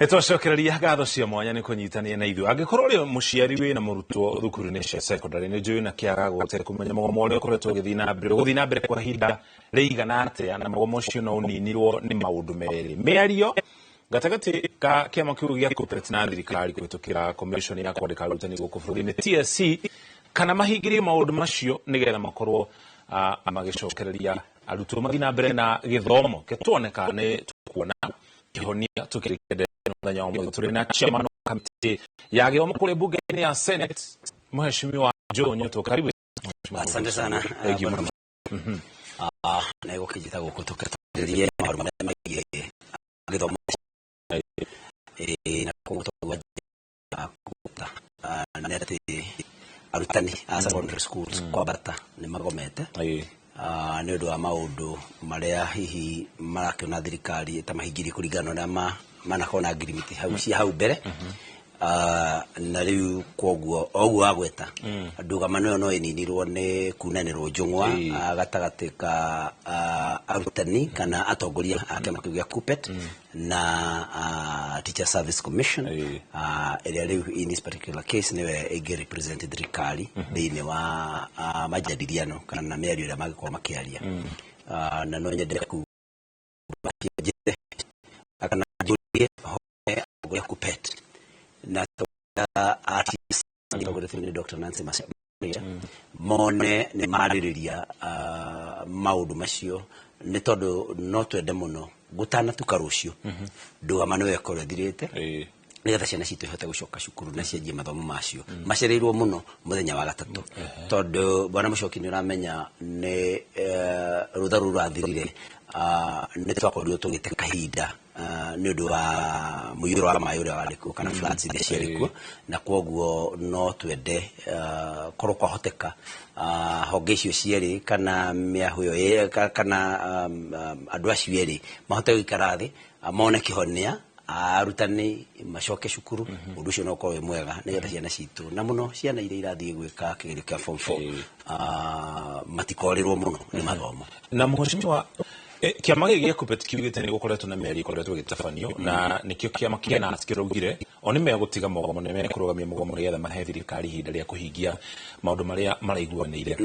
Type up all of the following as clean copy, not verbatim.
Nĩtwacokereria ngatho cia mwanya nĩ kũnyitania na ithuĩ. Angĩkorwo ũrĩ mũciari wĩna mũrutwo thukuru-inĩ cia secondary, nĩ njũĩ na kĩaga gũte kũmenya mũgomo ũrĩa ũkoretwo ũgĩthiĩ na mbere, ũgũthiĩ na mbere kwa ihinda rĩigana atĩa, na mũgomo ũcio no ũninirwo nĩ maũndũ merĩ: mĩario gatagatĩ ka kĩama kĩu gĩa KUPPET na thirikari kũhĩtũkĩra commission ya kwandĩka arutani gũkũ bũrũri-inĩ TSC, kana mahingĩrie maũndũ macio nĩgetha makorwo magĩcokereria arutwo mathiĩ na mbere na gĩthomo. Ke tuone kana nĩ tũkuona kĩhonia. Tũkĩrĩkia mũthenya wa ũmũthĩ, tũrĩ na chairman wa kamĩtĩ ya gĩthomo kũrĩ mbunge-inĩ ya Senate, Mheshimiwa Joe Nyoto. Karibu. Asante sana. Thank you bwana. Mũno. Na gũkĩnjĩta gũkũ tũkĩtarĩrie maũndũ marĩa megiĩ gĩthomo, na koguo tũgwanja nĩ atĩ arutani a secondary schools kwambata nĩ magomete nĩ ũndũ wa maũndũ marĩa hihi marakĩona thirikari ĩtamahingĩrie kũringana na ũrĩa manakorwo na ngirimiti hau cia hau mbere. Na rĩu koguo o ũguo wagweta, ndũgamano ĩyo no ĩninirwo nĩ kunanĩrwo njũng'wa gatagatĩ ka arutani kana atongoria a kĩama kĩu gĩa KUPPET na Teacher Service Commission, ĩrĩa rĩu in this particular case nĩwe ĩngĩ represent thirikari thĩinĩ wa majadiliano kana na mĩario ĩrĩa mangĩkorwo makĩaria. Na no nyende ku njĩre kana njũrie hoe atongoria a KUPPET na atongoria a TSC atongoretio nĩ Dr. Nancy Macharia mone nĩ marĩrĩria maũndũ macio, nĩ tondũ no twende mũno gũtanatuka rũciũ ndũgamano ĩyo ĩkorwo ĩthirĩte, nĩgetha ciana citũ ihote gũcoka cukuru na cianjie mathomo macio. Macereirwo mũno mũthenya wa gatatũ, tondũ bwana Mũcoki, nĩ ũramenya nĩ rũtha rũu rũrathirire, nĩ twakorirwo tũgĩte kahinda nĩ ũndũ wa mũiyũro wa maĩ ũrĩa warĩ kuo kana floods iria ciarĩ kuo, na kwoguo no twende korwo kwahoteka honge icio cierĩ kana mĩahũ ĩyo kana andũ acio erĩ mahote gũikara thĩ, mone kĩhonia, arutani macoke cukuru. Ũndũ ũcio no ũkorwo wĩ mwega nĩgetha ciana citũ, na mũno ciana iria irathiĩ gwĩka kĩgerio kĩa form 4, matikorĩrwo mũno nĩ mathomo. Na mheshimiwa, kĩama gĩkĩ gĩa KUPPET kiugĩte nĩ gũkoretwo na mĩario ĩkoretwo ĩgĩtabanio, na nĩkĩo kĩama kĩa KNUT kĩraugire o nĩ megũtiga mũgomo, nĩ mekũrũgamia mũgomo nĩgetha mahe thirikari ihinda rĩa kũhingia maũndũ marĩa maraiguanĩire.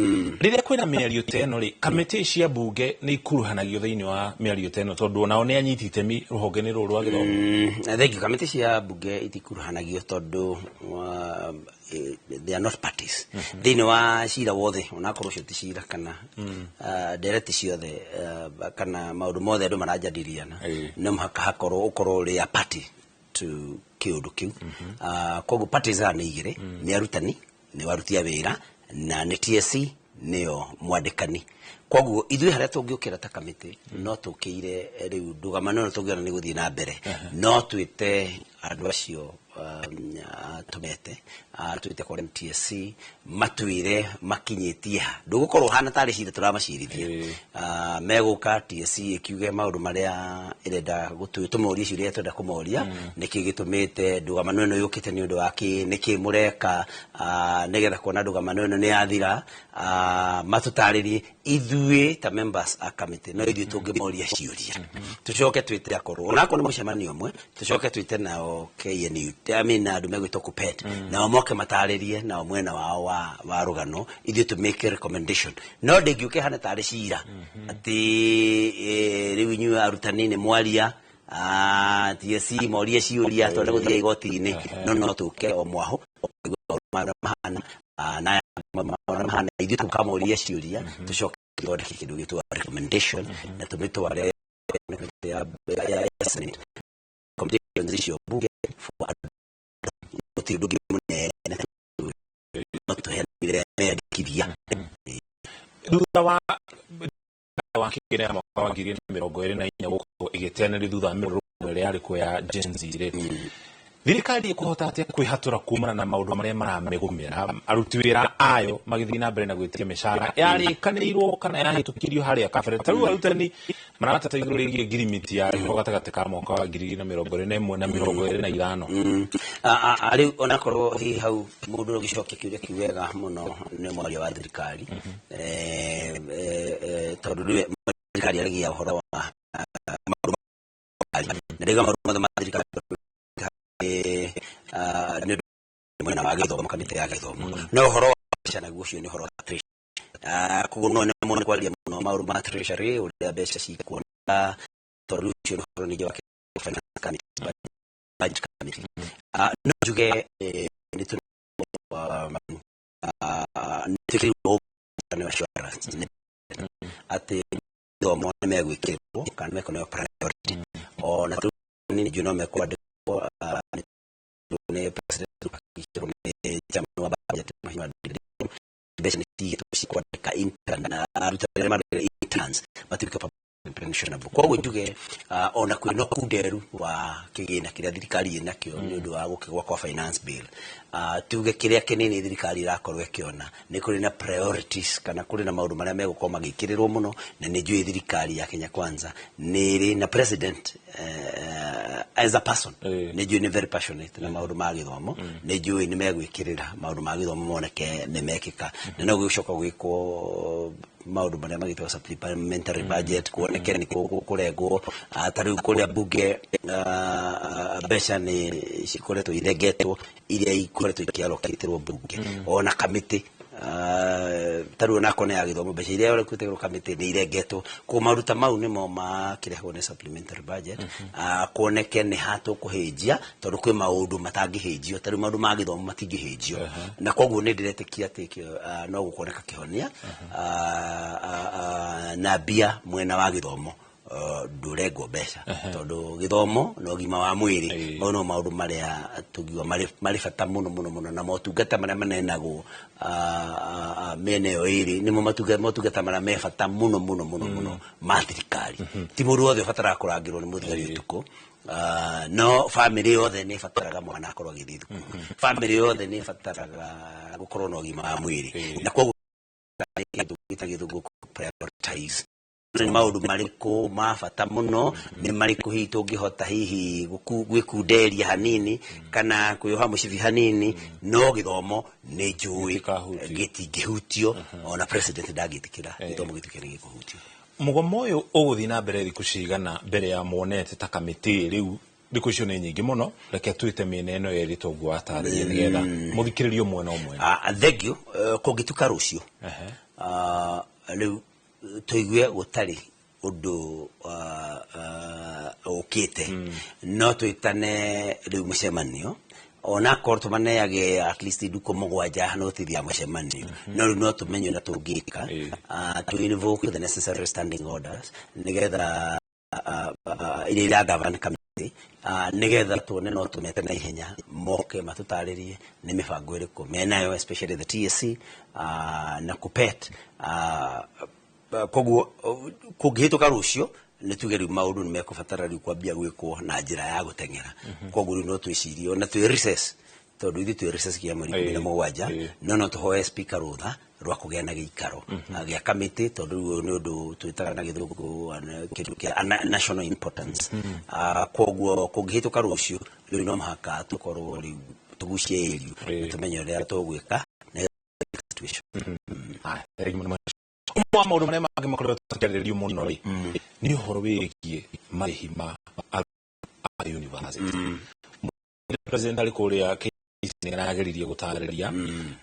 Rĩrĩa kwĩna mĩario ta ĩno rĩ, kamĩtĩ cia mbunge nĩ ikuruhanagio thĩinĩ wa mĩario ta ĩno, tondũ onao nĩ anyiti itemi rũhonge-inĩ rũrũ rwa gĩthomo? Thank you. Kamĩtĩ cia mbunge itikuruhanagio tondũ they are not parties thĩinĩ wa cira wothe, onakorwo ũcio ti cira kana ndereti ciothe, kana maũndũ mothe andũ maranjadiliana, no mũhaka hakorwo ũkorwo ũrĩ a party to kĩũndũ kĩu. Koguo parties haha nĩ igĩrĩ: nĩ arutani, nĩ aruti a wĩra, na nĩ TSC nĩyo mwandĩkani. Koguo ithuĩ harĩa tũngĩũkĩra ta kamĩtĩ, no tũkĩire rĩu ndũgamano ĩno tũngĩona nĩ gũthiĩ na mbere, no twĩte andũ acio, tũmete, twĩte kũrĩ TSC matwĩre makinyĩtie ha. Ndũgũkorwo ũhana tarĩ cira tũramacirithia. Megũka TSC ĩkiuge maũndũ marĩa ĩrenda tũmorie, ciũria twenda kũmoria: nĩkĩ gĩtũmĩte ndũgamano ĩno yũkĩte, nĩ ũndũ wa kĩ, nĩkĩ mũreka nĩgetha kuona ndũgamano ĩno nĩ yathira? Matũtarĩrie. Ithuĩ ta members a committee no ithuĩ tũngĩmoria ciũria, tũcoke twĩte akorwo onakorwo nĩ mũcemanio ũmwe, tũcoke twĩte nao KNU, I mean andũ megwĩtwo KUPPET, nao moke matarĩrie nao mwena wao wa rũgano, ithuĩ tũ make recommendation. No ndĩngiũke hana tarĩ cira atĩ rĩu inyuĩ arutani nĩ mwaria, TSC morie ciũria, twende gũthiĩ igoti-inĩ. No tũke o mwahũ maũndũ mahana, na maũndũ mahana ithuĩ tũkamoria ciũria, tũcoke tũthondeke kĩndũ gĩtwa recommendation na tũmĩtware ya Senate. Recommendations icio bunge for andũ, gũtirĩ ũndũ ũngĩ mũnene no tũheanire meyandĩkithia. Thutha wa kĩgĩna ya mwaka wa 2024 gũkorwo ĩgĩteanĩrio thutha wa mĩrũrũngano ĩrĩa yarĩ kuo ya Gen Z rĩ, thirikari ĩkũhota atĩa kwĩhatũra kumana na maũndũ marĩa maramĩgũmĩra, aruti wĩra ayo magĩthiĩ na mbere na gwĩtia mĩcara yarĩkanĩirwo kana yahĩtũkirio harĩa kabere? Ta rĩu arutani marateta igũrũ rĩgiĩ ngirimiti ya rĩho gatagatĩ ka mwaka wa 2021 na 25. Rĩu onakorwo hihi hau mũndũ ũgĩcokia kĩũria kĩu wega mũno nĩ mwaria wa thirikari, tondũ rĩu thirikari aragia ũhoro wa maũndũ ma thirikari, na rĩu maũndũ mothe ma thirikari. wa gĩthomo, kamĩtĩ ya gĩthomo. No ũhoro wa mbeca naguo ũcio nĩ ũhoro wa treasury. Koguo no nĩ kwaria mũno maũndũ ma treasury, ũrĩa mbeca cikuoneka, tondũ ũcio nĩ ũhoro ningĩ wa finance committee, budget committee. No njuge nĩ tũ nĩ twĩkĩrĩirwo nĩ assurance atĩ gĩthomo nĩ megwĩkĩrwo kana mekũneo priority. Ona rĩu nĩ njũĩ no mekwandĩkwo nĩ president, akĩrwo nĩ chairman wa budget, Mheshimiwa Ndindi. Mbeca nĩ cigĩtwo cia kwandĩka intern na arutani arĩa marĩ interns matuĩke pensionable. Koguo njuge ona kwĩna ũkunderu wa kĩgĩna kĩrĩa thirikari ĩnakĩo nĩ ũndũ wa gũkĩgwa kwa finance bill, tuge kĩrĩa kĩnini thirikari ĩrakorwo ĩkĩona nĩ kũrĩ na priorities kana kũrĩ na maũndũ marĩa megũkorwo magĩkĩrĩrwo mũno. Na nĩ njũĩ thirikari ya Kenya Kwanza nĩ ĩrĩ na president as a person, nĩ njũĩ nĩ very passionate na maũndũ ma gĩthomo. Nĩ njũĩ nĩ megwĩkĩrĩra maũndũ ma gĩthomo moneke nĩ mekĩka, na no gũcoka gwĩkwo maũndũ marĩa magĩtwo supplementary budget, kuoneke nĩ kũrengwo. Ta rĩu kũrĩa bunge mbeca nĩ cikoretwo irengetwo iria ikoretwo ikĩalokĩtĩrwo bunge ona kamĩtĩ. Ta rĩu onakorwo nĩ ya gĩthomo, mbeca iria alokĩtĩrwo kamĩtĩ nĩ irengetwo. Koguo maruta mau nĩmo makĩrehwo nĩ supplementary budget, kuoneke nĩ ha tũkũhĩnjia, tondũ kwĩ maũndũ matangĩhĩnjio. Ta rĩu maũndũ ma gĩthomo matingĩhĩnjio, na koguo nĩ ndĩretĩkia atĩ no gũkoneka kĩhonia na mbia mwena wa gĩthomo ndũrengwo mbeca, tondũ gĩthomo na ũgima wa mwĩrĩ mau no maũndũ marĩa tũngiuga marĩ bata mũno mũno mũno, na motungata marĩa manenagwo mĩena ĩyo ĩrĩ nĩmo motungata marĩa me bata mũno mũno mũno mũno ma thirikari. Ti mũndũ wothe ũbataraga kũrangĩrwo nĩ mũthigari ũtukũ, no bamĩrĩ yothe nĩ ĩbataraga mwana akorwo agĩthiĩ thukuru, bamĩrĩ yothe nĩ ĩbataraga gũkorwo na ũgima wa mwĩrĩ, na koguo kĩndũ gĩta gĩthũngũ prioritize nĩ maũndũ marĩkũ ma bata mũno, nĩ marĩkũ hihi tũngĩhota hihi gwĩkunderia hanini kana kwĩyoha mũcibi hanini. No gĩthomo nĩ njũĩ Gĩtikahutio. Gĩtingĩhutio, ona president ndangĩtĩkĩra gĩthomo gĩtuĩke nĩ gĩkũhutio. Mũgomo ũyũ ũgũthiĩ na mbere thikũ cigana mbere ya monete ta kamĩtĩ? Rĩu thikũ icio nĩ nyingĩ mũno, reke twĩte mĩena ĩno yerĩ toguo watarĩria nĩgetha mũthikĩrĩrio mwena ũmwe. Thank you. Kũngĩtuka rũciũ, rĩu tũigue gũtarĩ ũndũ ũkĩte, no twĩtane rĩu mũcemanio, onakorwo tũmaneage at least ndukũ 7 notithi ya mũcemanio. No rĩu no tũmenye ũrĩa tũngĩka to invoke the necessary standing orders nĩgetha iria iragovern committee, nĩgetha tuone no tũmete na ihenya moke matũtarĩrie nĩ mĩbango ĩrĩkũ menayo, especially the TSC na KUPPET. Koguo kũngĩhĩtũka rũciũ, nĩ tuge rĩu maũndũ nĩ mekũbatara rĩu kwambia gwĩkwo na njĩra ya gũteng'era. Koguo rĩu no twĩcirie ona twĩ recess, tondũ ithuĩ twĩ recess kinya mweri 17, no tũhoe speaker rũtha rwa kũgĩa na gĩikaro gĩa kamĩtĩ, tondũ rĩu ũyũ nĩ ũndũ twĩtaga na gĩthũngũ kĩndũ kĩa national importance. Koguo kũngĩhĩtũka rũciũ, rĩu no mũhaka tũkorwo rĩu tũgucie ĩriũ na tũmenye ũrĩa tũgwĩka na situation. Haya, thengiũ mũno. Ũmwe wa maũndũ marĩa mangĩ makoretwo makĩarĩrĩrio mũno rĩ, nĩ ũhoro wĩgiĩ marĩhi ma arutwo a university. President arĩ kũrĩa KICD nĩ arageririe gũtarĩria,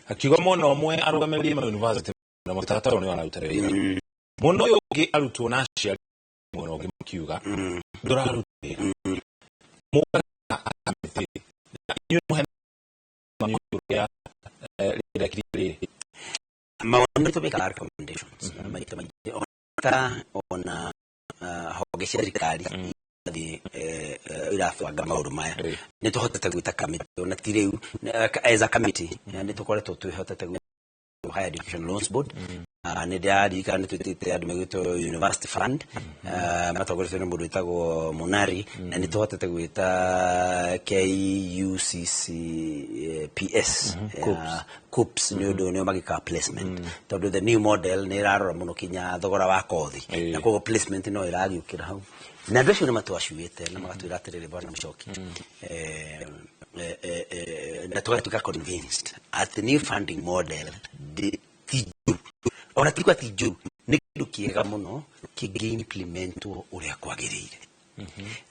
akiuga mwena ũmwe arũgamĩrĩri ma university na mũtaratara nĩ araruta wĩra, mwena ũyũ ũngĩ arutwo na aciari mwena ũngĩ makiuga ndũraruta wĩra. Mũgaga kamĩtĩ na inyuĩ mũhe ũrĩa rĩrekire rĩrĩ. Mawoni tũmĩkaga recommendations maita maingĩ, ona ona honge cia thirikari irathiĩ irabanga maũndũ maya, nĩ tũhotete gwĩta kamĩtĩ, ona ti rĩu, as a committee nĩ tũkoretwo twĩhotete gwĩta Higher Education Loans Board. Nĩ ndĩraririkana nĩ twĩtĩte andũ megwĩtwo University Fund, matongoretio nĩ mũndũ wĩtagwo Munari, na nĩ tũhotete gwĩta KUCCPS, KUCCPS, nĩ ũndũ nĩo magĩkaga placement, tondũ the new model nĩ ĩrarora mũno kinya thogora wa kothi, na koguo placement no ĩragĩũkĩra hau. Na andũ acio nĩ matwacuĩte na magatwĩra atĩrĩrĩ, bwana Mũchoki, na tũgatuĩka convinced atĩ new funding model ti njũru, ona ti ti njũru, nĩ kĩndũ kĩega mũno kĩngĩ-implementwo ũrĩa kwagĩrĩire.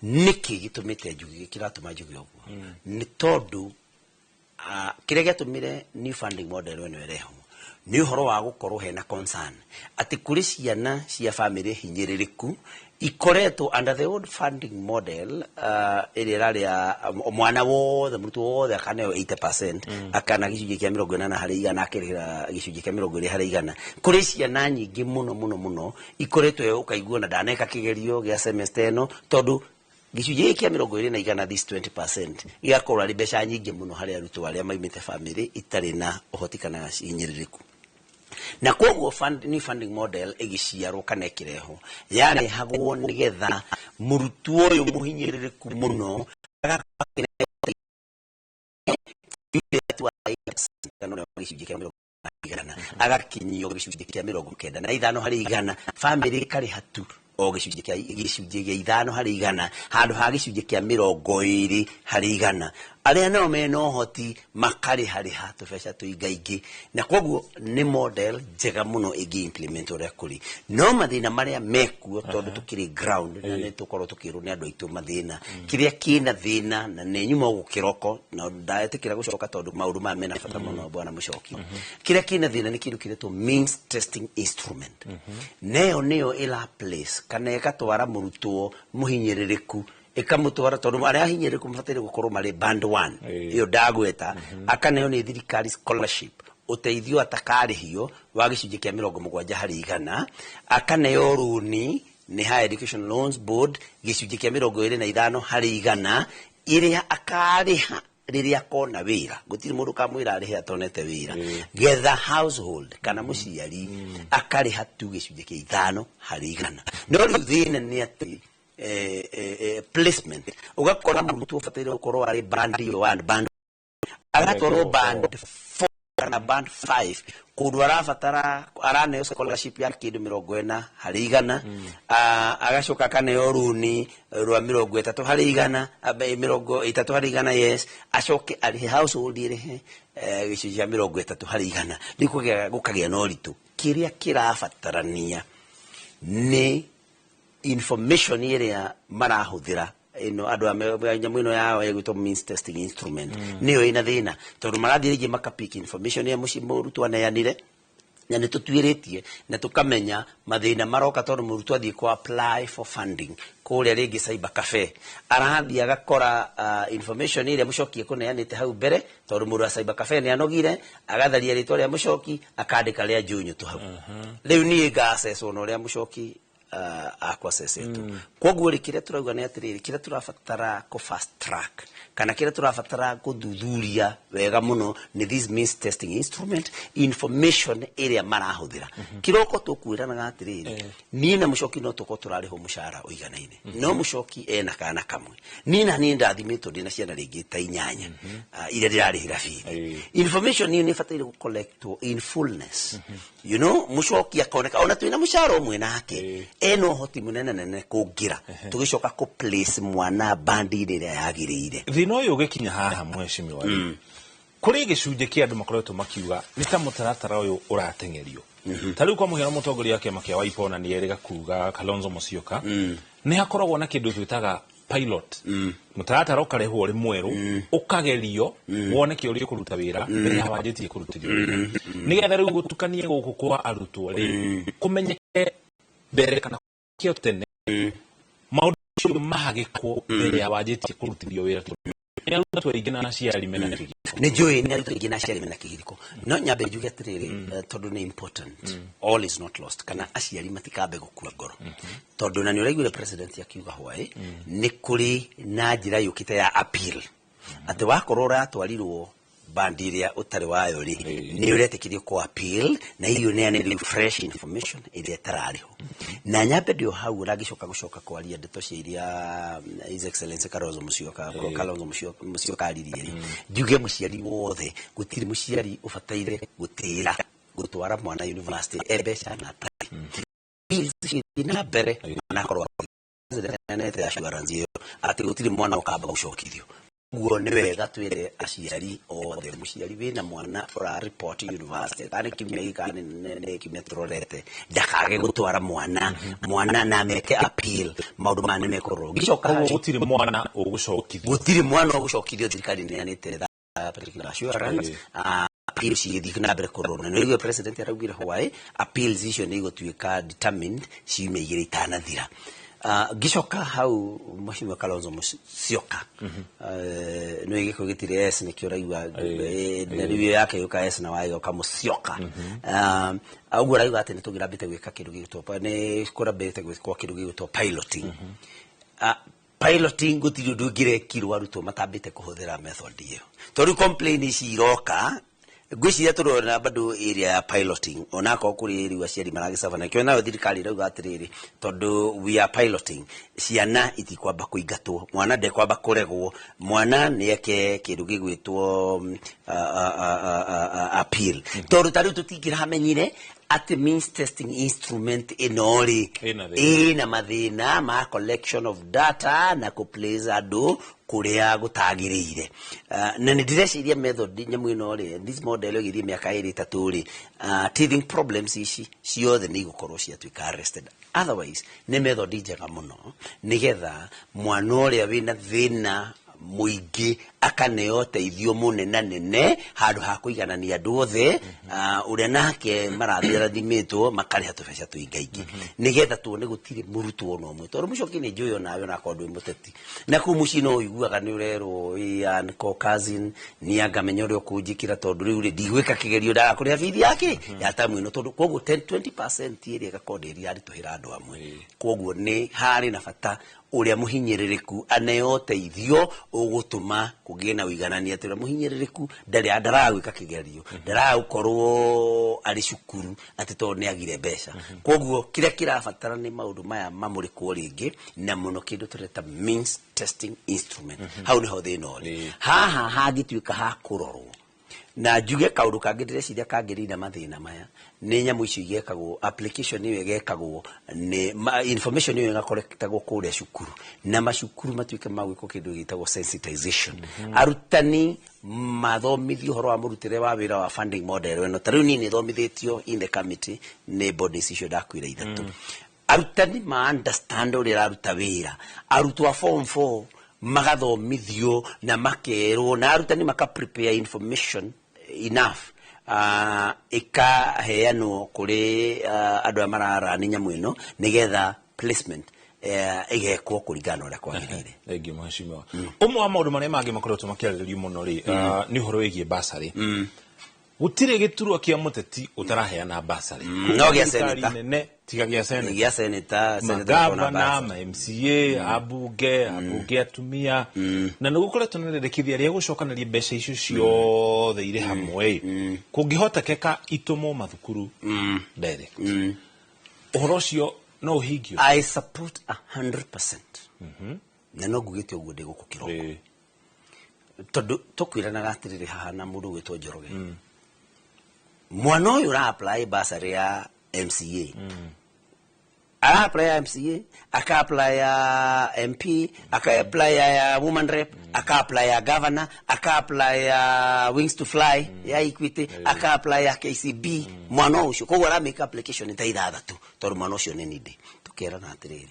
Nĩkĩ gĩtũmĩte njuge, kĩratũma njuge ũguo? Nĩ tondũ Kĩrĩa gĩatũmire new funding model ĩno ĩrehwo nĩ ũhoro wa gũkorwo hena concern atĩ kũrĩ ciana cia bamĩrĩ hinyĩrĩrĩku ikoretwo under the old funding model, ĩrĩa ĩrarĩ ya mwana wothe, mũrutwo wothe akaneo 80% akana gĩcunjĩ kĩa 80% akĩrĩhĩra gĩcunjĩ kĩa 20%. Kũrĩ ciana nyingĩ mũno mũno mũno ikoretwo ũkaigua na ndaneka kĩgerio gĩa semester ĩno, tondũ gĩcunjĩ gĩkĩ kĩa 20%, this 20%, gĩgakorwo arĩ mbeca nyingĩ mũno harĩ arutwo arĩa maumĩte bamĩrĩ itarĩ na ũhoti kana hinyĩrĩrĩku. Na koguo new funding model ĩgĩciarwo kana ĩkĩrehwo, yarehagwo nĩgetha mũrutwo ũyũ mũhinyĩrĩrĩku mũno agakorwo gĩcunjĩ kĩa 100, agakinyio gĩcunjĩ kĩa 95%, bamĩrĩ ĩkarĩha tu o gĩcunjĩ gĩa 5% handũ ha gĩcunjĩ kĩa 20%. Arĩa nao mena ũhoti makarĩha rĩha tũbeca tũingaingĩ. Na koguo nĩ model njega mũno ĩngĩ implement ũrĩa kũrĩ, no mathĩna marĩa mekuo, tondũ tũkĩrĩ ground na nĩ tũkorwo tũkĩrwo nĩ andũ aitũ mathĩna, kĩrĩa kĩna thĩna na nĩ nyuma gũkũ kĩroko na ndetĩkĩra gũcoka tondũ maũndũ maya mena bata mũno, bwana Mũcoki. Kĩrĩa kĩna thĩna nĩ kĩndũ kĩretwo means testing instrument. Neyo nĩyo ĩra place kana ĩgatwara mũrutwo mũhinyĩrĩrĩku, ĩkamũtwara, tondũ arĩa ahinyĩrĩrĩku mabataire gũkorwo marĩ band 1 ĩyo ndagweta, akaneo nĩ thirikari scholarship, ũteithio atakarĩhio wa gĩcunjĩ kĩa 70%, akaneo rũni nĩ Higher Education Loans Board gĩcunjĩ kĩa 25% ĩrĩa akarĩha rĩrĩa akona wĩra. Gũtirĩ mũndũ kamwĩra arĩhe atonete wĩra. Getha household kana mũciari akarĩha tu gĩcunjĩ kĩa 5%. No rĩu thĩna nĩ atĩ placement, ũgakora mũrutwo ũbataire gũkorwo arĩ band ĩyo one, band, agatwarwo band 4 kana band 5, kũndũ arabatara araneo scholarship ya kĩndũ 40%. Agacoka akaneo rũni rwa 30%, 30%, yes, acoke arĩhe, household ĩrĩhe gĩcunjĩ kĩa 30%. Rĩu gũkagĩa na ũritũ. Kĩrĩa kĩrabatarania nĩ information ĩrĩa marahũthĩra ĩno andũ a nyamũ ĩno yao ĩgwĩtwo means testing instrument, nĩyo ĩna thĩna, tondũ marathiĩ rĩngĩ makapick information ya mũciĩ mũrutwo aneanire, na nĩ tũtuĩrĩtie na tũkamenya mathĩna maroka, tondũ mũrutwo athiĩ kũ apply for funding kũrĩa rĩngĩ cyber cafe, arathiĩ agakora information ĩrĩa mũcoki ekũneanĩte hau mbere, tondũ mũndũ wa cyber cafe nĩ anogire, agatharia rĩtwa rĩa mũcoki, akandĩka rĩa Njunyũ tu hau. Rĩu niĩ ngacecwo na ũrĩa mũcoki akwacecetwo. Koguo rĩ, kĩrĩa tũrauga nĩ atĩrĩrĩ, kĩrĩa tũrabatara kũ fast track kana kĩrĩa tũrabatara gũthuthuria wega mũno nĩ this means testing instrument information ĩrĩa marahũthĩra. Kĩroko tũkwĩranaga atĩrĩrĩ, niĩ na mũcoki no tũkorwo tũrarĩhwo mũcara ũiganaine, no mũcoki ena kana kamwe, niĩ na niĩ ndathimĩtwo ndĩna ciana rĩngĩ ta inyanya iria ndĩrarĩhĩra bithi. Information ĩyo nĩ ĩbataire gũcollectwo in fullness, mũcoki akoneka ona twĩna mũcara ũmwe nake ena ũhoti mũnene nene kũngĩra, tũgĩcoka kũ place mwana bandi-inĩ ĩrĩa yagĩrĩire. Thĩna ũyũ ũgĩkinya haha, mheshimiwa rĩ, kũrĩ gĩcunjĩ kĩa andũ makoretwo makiuga nĩ ta mũtaratara ũyũ ũrateng'erio. Ta rĩu kwa mũhiano, mũtongoria wa kĩama kĩa Wiper ona nĩ erĩga kuga, Kalonzo Musyoka, nĩ hakoragwo na kĩndũ twĩtaga pilot, mũtaratara ũkarehwo ũrĩ mwerũ, ũkagerio wone ũrĩa ũkũruta wĩra mbere ya wanjĩtie kũrutithio wĩra, nĩgetha rĩu gũtukanie gũkũ kwa arutwo rĩ kũmenyeke mbere kana kĩo tene, maũndũ macio mahagĩkwo mbere ya wanjĩtie kũrutithio wĩra, tondũ nĩ arutwo aingĩ na aciari mena kĩgirĩko. Nĩ njũĩ nĩ arutwo aingĩ na aciari mena kĩgirĩko, no nyambe njuge atĩrĩrĩ, tondũ nĩ important, all is not lost, kana aciari matikambe gũkua ngoro, tondũ na nĩ ũraiguire president akiuga hwaĩ nĩ kũrĩ na njĩra yũkĩte ya appeal, atĩ wakorwo ũratwarirwo bandi ĩrĩa ũtarĩ wayo rĩ, nĩ ũretĩkĩrio kũ appeal na irio neane rĩu fresh information ĩrĩa ĩtararĩho. Na nyambe ndĩ o hau ũrangĩcoka gũcoka kwaria ndeto cia iria His Excellency Kalonzo Musyoka aririe rĩ, njuge mũciari wothe, gũtirĩ mũciari ũbataire gũtĩra gũtwara mwana university e mbeca na atarĩ. Bills cigĩthiĩ na mbere, mwana akorwo president assurance ĩyo atĩ gũtirĩ mwana ũkamba gũcokithio. Guo nĩ wega twĩre aciari othe, mũciari wĩna mwana ũra report university, kana nĩ kiumia gĩkĩ kana nĩ kiumia tũrorete, ndakage gũtwara mwana na meke appeal, maũndũ maya nĩ mekũrorwo. Ngĩcoka Koguo gũtirĩ mwana ũgũcokithio? Gũtirĩ mwana ũgũcokithio, thirikari nĩ yanĩte. Patrick assurance appeal cigĩthiĩ na mbere kũrorwo, na nĩũraigua president araugire why appeals icio nĩ igũtuĩka determined ciumia 2 itanathira. Ngĩcoka hau Mheshimiwa Kalonzo Musyoka, nĩ gĩkũ gĩtirĩ S nĩkĩo ũraigua, na rĩu ĩyo yake yũka S na Y ĩgoka Musyoka. Ũguo arauga atĩ nĩ tũngĩrambĩte gwĩka kĩndũ gĩgwĩtwo, nĩ kũrambĩte gwĩkwo kĩndũ gĩgwĩtwo piloting. Piloting gũtirĩ ũndũ ũngĩrekirwo arutwo matambĩte kũhũthĩra method ĩyo, tondũ complain ici iroka, ngwĩciria tũrona bado area ya piloting, onakorwo kũrĩ rĩu aciari maragĩcabana kĩo, nayo thirikari ĩrauga atĩrĩrĩ, tondũ we are piloting, ciana itikwamba kũingatwo, mwana ndekwamba kũregwo, mwana nĩ eke kĩndũ gĩgwĩtwo appeal, tondũ ta rĩu tũtingĩramenyire atĩ means testing instrument ĩno rĩ Ĩna thĩna. Ĩna mathĩna ma collection of data na kũ place andũ kũrĩa gũtagĩrĩire. Na nĩ ndĩreciria method nyamũ ĩno rĩ, this model ĩgĩthiĩ mĩaka 2 3 rĩ, teething problems ici ciothe nĩ igũkorwo ciatuĩka arrested. Otherwise nĩ method njega mũno, nĩgetha mwana ũrĩa wĩna thĩna mũingĩ akaneo ũteithio mũnenanene handũ ha kũiganania andũ othe, ũrĩa nake marathiĩ arathimĩtwo makarĩha tũbeca tũingaingĩ, nĩgetha tuone gũtirĩ mũrutwo ona ũmwe, tondũ mũcoki nĩ njũĩ onawe onakorwo ndwĩ mũteti na kũu mũciĩ no ũiguaga nĩ ũrerwo ĩ uncle, cousin nĩ angamenya ũrĩa ũkũnjĩkĩra, tondũ rĩu rĩ ndigwĩka kĩgerio ndaga kũrĩha bithi yake ya tamu ĩno, tondũ koguo 10 20% ĩrĩa ĩgakorwo ndĩ yaritũhĩra andũ amwe. Koguo nĩ harĩ na bata ũrĩa mũhinyĩrĩrĩku aneo ũteithio ũgũtũma kũgĩe na ũiganania, atĩ ũrĩa mũhinyĩrĩrĩku ndarĩ ndaraga gwĩka kĩgerio, ndaraga gũkorwo arĩ cukuru atĩ tondũ nĩ agire mbeca. Koguo kĩrĩa kĩrabatara nĩ maũndũ maya mamũrĩkwo rĩngĩ, na mũno kĩndũ tũreta means testing instrument. Hau nĩho thĩna ũrĩ. Haha hangĩtuĩka ha kũrorwo, na njuge kaũndũ kangĩ ndĩreciria kangĩrina mathĩna maya nĩ nyamũ icio igekagwo, application ĩyo ĩgekagwo nĩ information ĩyo ĩgakorektagwo kũrĩa cukuru, na macukuru matuĩke ma gwĩkwo kĩndũ gĩtagwo sensitization, arutani mathomithio ũhoro wa mũrutĩre wa wĩra wa funding model ĩno. Ta rĩu niĩ nĩ thomithĩtio in the committee nĩ bodies icio ndakwĩra ithatũ, arutani ma understand ũrĩa ĩraruta wĩra, arutwo a form 4 magathomithio na makerwo, na arutani maka prepare information enough, ĩkaheanwo kũrĩ andũ arĩa mararani nyamũ ĩno, nĩgetha placement ĩgekwo kũringana na ũrĩa kwagĩrĩire. Thengiũ mheshimiwa. Ũmwe wa maũndũ marĩa mangĩ makoretwo makĩarĩrĩrio mũno rĩ, nĩ ũhoro wĩgiĩ basarĩ. Gũtirĩ gĩturwa kĩa mũteti ũtaraheana basarĩ. No gĩa Thirikari senator. nene tiga gĩa senator. Gĩa senator, senator magavana, bursary. Ma MCA, abunge, abunge atumia, na nĩ gũkoretwo na rĩendekithia rĩa gũcokanĩria mbeca icio ciothe irĩ hamwe, kũngĩhotekeka itũmwo mathukuru direct. Ũhoro ũcio no ũhingio? I support 100%, na no ngugĩte ũguo ndĩ gũkũ kĩroko, tondũ tũkwĩranaga atĩrĩrĩ haha na mũndũ ũgwĩtwo Njoroge, mwana ũyũ ũra apply bursary ya MCA, ara apply ya MCA, aka apply ya MP, aka apply ya woman rep, aka apply ya governor, aka apply ya Wings to Fly ya Equity, aka apply ya KCB, mwana ũcio koguo ara make application ta ithathatũ, tondũ mwana ũcio nĩ needy. Tũkerana atĩrĩrĩ,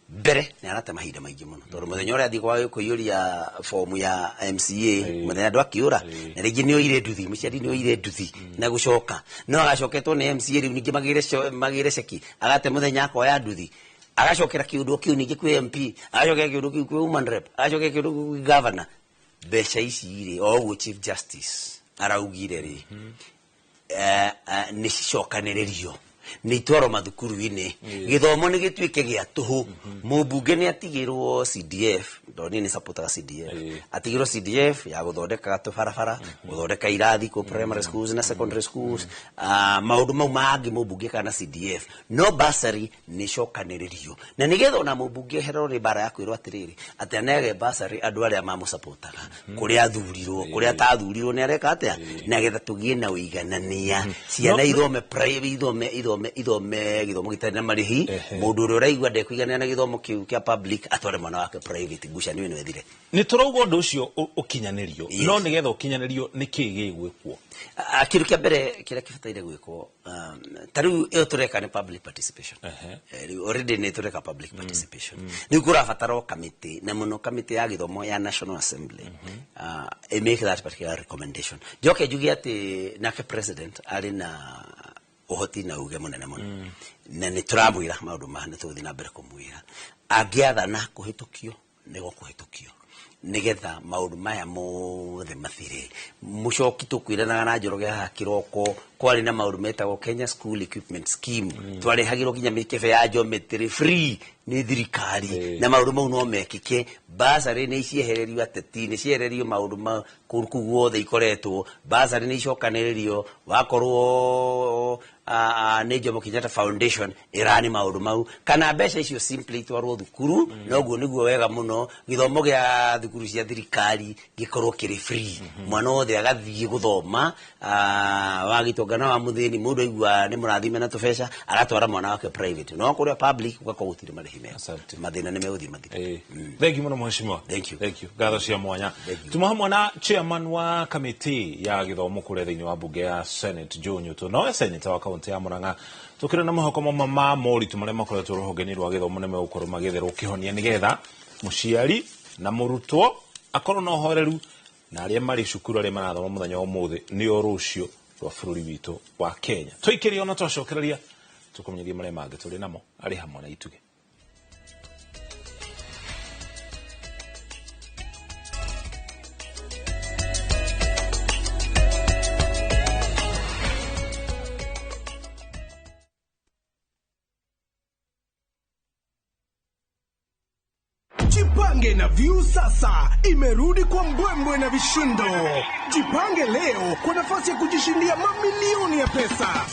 mbere nĩ arate mahinda maingĩ mũno, tondũ mũthenya ũrĩa athiĩ kwa kũiyũria fomu ya MCA, mũthenya andũ akĩũra, na rĩngĩ nĩ oire nduthi, mũciari nĩ oire nduthi na gũcoka no agacoketwo nĩ MCA, rĩu ningĩ magĩre ceki, agate mũthenya akoya nduthi, agacokera kĩũndũ kĩu ningĩ kwĩ MP, agacokera kĩũndũ kĩu kwĩ woman rep, agacokera kĩũndũ kĩu kwĩ governor. Mbeca ici rĩ, o ũguo Chief Justice araugire rĩ, nĩ cicokanĩrĩrio, nĩ itwarwo mathukuru-inĩ, gĩthomo nĩ gĩtuĩke gĩa tũhũ. Mũmbunge nĩ atigĩrwo CDF, tondũ niĩ nĩ supportaga CDF, atigĩrwo CDF ya gũthondeka tũbarabara, gũthondeka irathi kũ primary schools na secondary schools, maũndũ mau mangĩ mũmbunge kana CDF, no bursary nĩ icokanĩrĩrio, na nĩgetha ona mũmbunge ehererwo nĩ mbara ya kwĩrwo atĩrĩrĩ, atĩ anege bursary andũ arĩa mamũsupportaga, kũrĩa athurirwo, kũrĩa atathurirwo nĩ areka atĩa, na getha tũgĩe na ũiganania, ciana ithome private, ithome gĩthomo gĩtarĩ na marĩhi. Mũndũ ũrĩa ũraigua ndekũiganĩra na gĩthomo kĩu kĩa public atware mwana wake private. Ngwĩciria Revolution ĩno ĩthire. Nĩ tũrauga ũndũ ũcio ũkinyanĩrio, no nĩgetha ũkinyanĩrio nĩ kĩĩ gĩgwĩkwo? Kĩndũ kĩa mbere kĩrĩa kĩbataire gwĩkwo, ta rĩu ĩyo tũreka nĩ public participation. Rĩu already nĩ tũreka public participation. Rĩu kũrabatarwo kamĩtĩ, na mũno kamĩtĩ ya gĩthomo ya National Assembly, make that particular recommendation. Njoke njuge atĩ nake president arĩ na ũhoti na uge mũnene mũno, na nĩ tũramwĩra maũndũ maya, nĩ tũgũthiĩ na mbere kũmwĩra angĩathana kũhĩtũkio nĩ gũkũhĩtũkio, nĩgetha maũndũ maya mothe mathire. Mũcoki tũkwĩranaga na Njoroge haha kĩroko, kwarĩ na maũndũ metagwo Kenya School Equipment Scheme, twarehagĩrwo nginya mĩkebe ya geometry free nĩ thirikari, na maũndũ mau no mekĩke. Basarĩ nĩ ciehererio ateti, nĩ ciehererio maũndũ ma kũu guothe ikoretwo, basarĩ nĩ icokanĩrĩrio, wakorwo nĩ Jomo Kenyatta Foundation ĩrani maũndũ mau, kana mbeca icio simply itwarwo thukuru, noguo nĩguo wega mũno gĩthomo gĩa thukuru cia thirikari gĩkorwo kĩrĩ free, mwana wothe agathiĩ gũthoma, wa gĩtonga na wa mũthĩni, mũndũ aigua nĩ mũrathime na tũbeca agatwara mwana wake private, no kũrĩa public gũgakorwo gũtirĩ marĩhi mega, mathĩna nĩ megũthiĩ mathire. Thank you mũno mheshimiwa. Thank you. Thank you. Ngatho cia mwanya. Tuma hamwe na chairman wa kamĩtĩ ya gĩthomo kũrĩa thĩinĩ wa bunge ya Senate Joe Nyutu, nowe senator wa kaunti ya Murang'a, tukĩrĩ na mwĩhoko mamwe ma moritũ marĩa makoretwo rũhonge-inĩ rwa gĩthomo nĩ megũkorwo magĩetherwo kĩhonia nĩgetha mũciari na mũrutwo akorwo na ũhoreru, na arĩa marĩ cukuru arĩa marathoma mũthenya wa ũmũthĩ nĩo rũciũ rwa bũrũri witũ wa Kenya. Tũikĩrie ona twacokereria tũkũmenyithie marĩa mangĩ tũrĩ namo arĩ hamwe na Itugĩ. Jipange na Viusasa imerudi kwa mbwembwe na vishindo. Jipange leo kwa nafasi ya kujishindia mamilioni ya pesa.